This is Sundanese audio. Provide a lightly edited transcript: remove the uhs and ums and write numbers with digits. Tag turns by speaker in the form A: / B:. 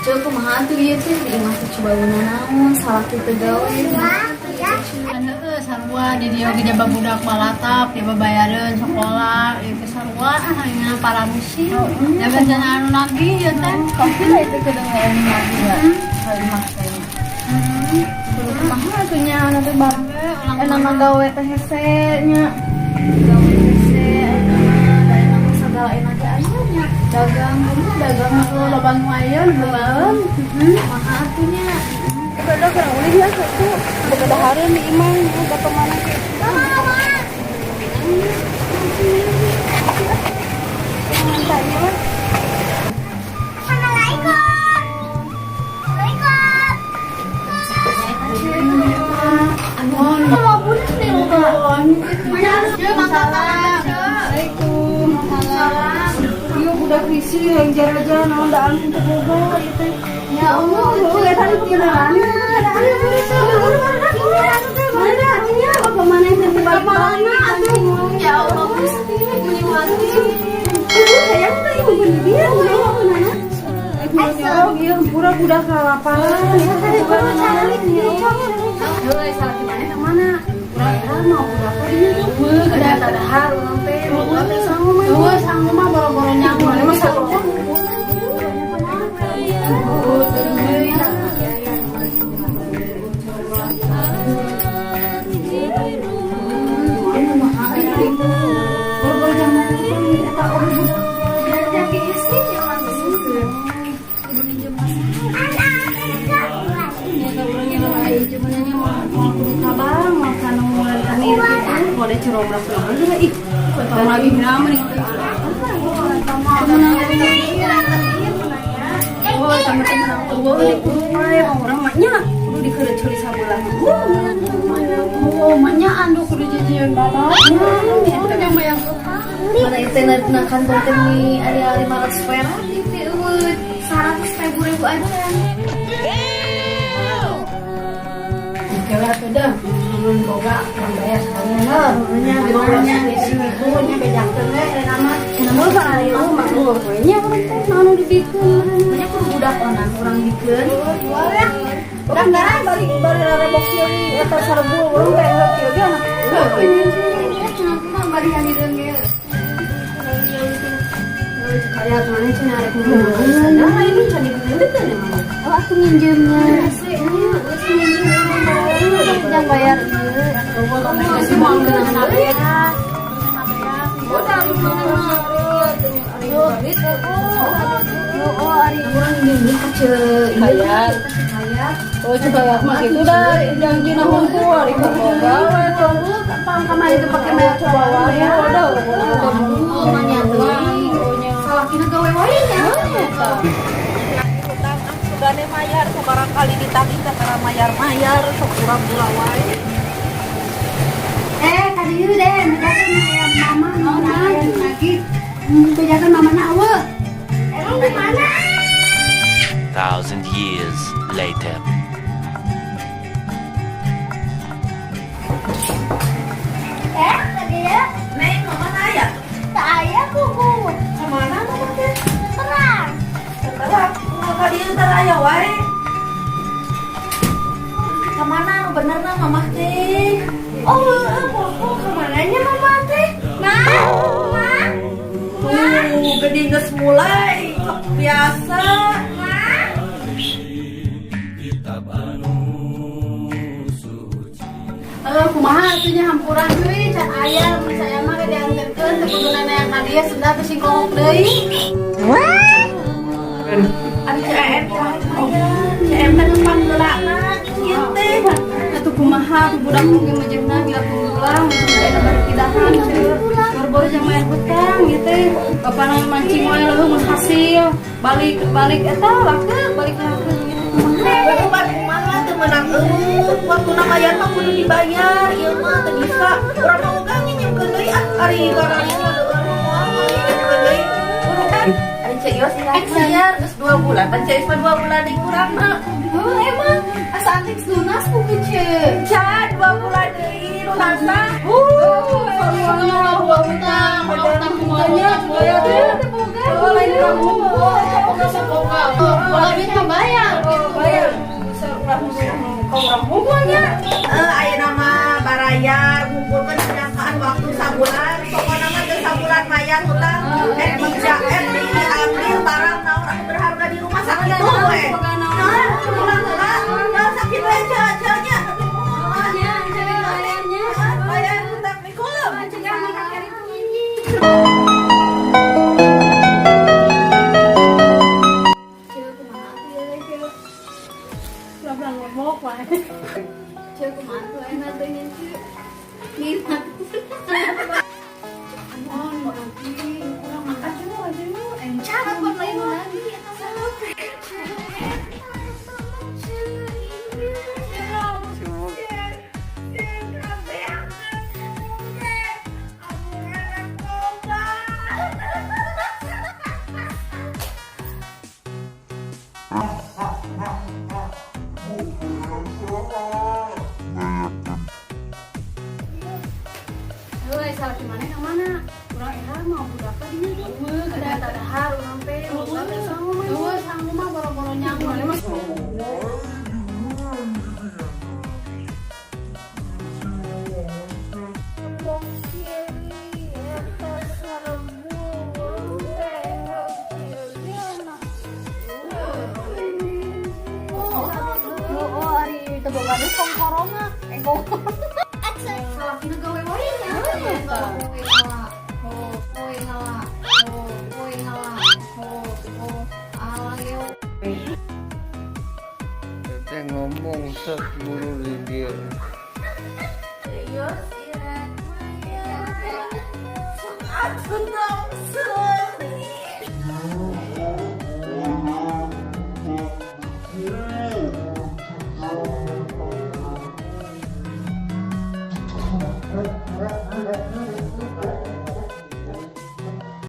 A: Ceu, kumaha atuh ieu teh di imah teh coba naon, salaki teu gawe.
B: Heeh, sarua di dieu ge jaba budak balatap, jaba bayareun sekolah, ieu teh sarua ah hanya para musim. Jaba cenah anu nagih ieu teh.
A: Pasti lah itu kedengeran lagi ya. Kali mah teh. Kudu kumaha atuh nya anu teh barang enak mah gawe teh hese nya. Gawe hese ayeuna mah da enak mah sagala enak ge aya nya. Dagang kumaha dagang
B: Atuh loba nu aya nu beuleum.
A: Kumaha atuh nya.
C: Udah kurang ulih ya satu. Boga dahareun di imah, bapak mana ke. Tanya.
A: Aduh, budak nih loba.
C: Assalamualaikum. Iya budak risih yang jaraja naon daan teu boga ieu teh.
A: Ya Allah,
C: Oh, ya tadi kebenaran. Mana nya bapak mana yang teh balik-balik
A: atuh. Ya Allah, Gusti, meni wati.
C: Sayang teh ibu bener dia mana? Ibu ieu hampura budak kalaparan.
A: Heuh, salaki maneh ka mana?
C: Urang mau budak dinya tuh.
B: Heueuh,
C: Ada dahar urang teh. Urang teh sangu mah.
B: Heueuh, sangu mah boro-boro nyangu.
C: Mana mah sangu.
A: Mana itu na kantong teh mi aya 500 perak itu eueuh 100 ribu aja.
B: Kela tuh dah, mun boga urang bayar sekalian lah.
A: Nya
B: Nya di situ nya bejakeun we nama.
C: Nama mah ieu mah nya urang teh naon dibikeun.
A: Nya kudu budak onan urang dikeun.
C: Urang darah balik balik rarebok sieun eta sarebul urang teh kieu ge anak.
A: Cenah mah bari hadireun ge.
C: Kayak mana cenah arek ngomong. Nah, ini can dibikeun teh emang.
A: Oh, aku nginjeumnya. Hese nya, geus nginjeum urang jangan bayar ieu. Oh, ari urang nginjeum ka ceu
B: Hayat. Oh, coba mah gitu dah, janji na hungkul, ari boga we tuh.
C: Pang kamari teh pake merek
B: Coba wae, udah.
A: Oh, manya teuing. Salakina gawe wae nya.
D: Hutang ah sugane mayar sabarang kali ditagih kakara mayar-mayar sok pura-pura wae.
C: Eh, tadi ieu deh, bejakeun aya mama naon lagi. Bejakeun mamana eueuh.
A: Emang di mana?
E: Thousand years later.
A: Eh, tadi ya.
D: Neng, mama aya?
A: Tak aya kuku.
D: Kamana mama teh?
A: Terang.
D: Terang, kumaha ka dieu teh aya wae. Kamana nu benerna mamah teh? Oh, heueuh, poho kamananya mama teh?
A: Ma, ma,
D: Tuh, gede geus mulai sok biasa.
A: ma.
B: Kumaha atuh nya hampura deui can aya mun saya mah ge dianterkeun teu kudu nenek ka dieu sendal bisi ngongok deui.
D: Ari CM mayar. CM teh nu panggeulana ieu teh.
C: Atuh kumaha tuh budak mungkin mejehna gila pulang eta bari pidahan ceu. Boro-boro jang mayar hutang ieu teh. Bapana mancing wae leuheung mun hasil. Balik balik eta lakeuk balik lakeuk gitu kumaha.
D: Berobat kumaha teu meunang eueuh. Waktuna mayar mah kudu dibayar, ieu mah teu bisa. Urang mah ogah nginjemkeun deui ah ari gararina leueur mah moal nginjemkeun deui. Kudu kan ari Ceu Yos iraha mayar geus 2 bulan, pan Ceu Yos mah 2 bulan deui kurangna.
A: Heuh, emang asa antik lunas ku kece.
D: Can 2 bulan deui lunasna.
B: Sarua hutang, hutang kumaha
C: Tanya,
B: hutang.
C: teh boga. Oh, lain urang hungkul.
B: Boga saboga. Ulah duit mah bayar gitu.
C: Bayar. Ulah ka urang hungkulnya.
D: Eh, ayeuna mah barayar ngumpulkeun jangkaan waktu sabulan. Pokokna mah teu sabulan mayar hutang. Eh diambil barang naon anu berharga di rumah sakitu we. Nah, ulang heula. Nah, sakitu we ceu ceu nya.
B: Nya, cewek bayarnya.
D: Bayar hutang mikulem.
B: Cegah mah itu. Cewek kumaha tuh ya cewek.
A: Pura-pura ngobok wae.
B: Cewek kumaha tuh enak tuh nya cewek. Nih, oh, nanti kurang makan cuma aja lu. Encan buat lain lagi. Heuh, salah gimana ka mana? Urang era mah budak teh dinya tuh. Heuh, kada dahar urang teh. Heuh, heuh, sangu mah boro-boro nyangu mah.
A: Oh, ari teu boga duit tong corona. Eh,
B: Salakina gawe wae nya. Kowe ngala. Oh, kowe ngala. Oh, kowe ngala. Oh, oh, alang yo.
F: Teteh ngomong sok buru di dia.
D: Iya, sih, rek mayar. Sok atuh dong, sok.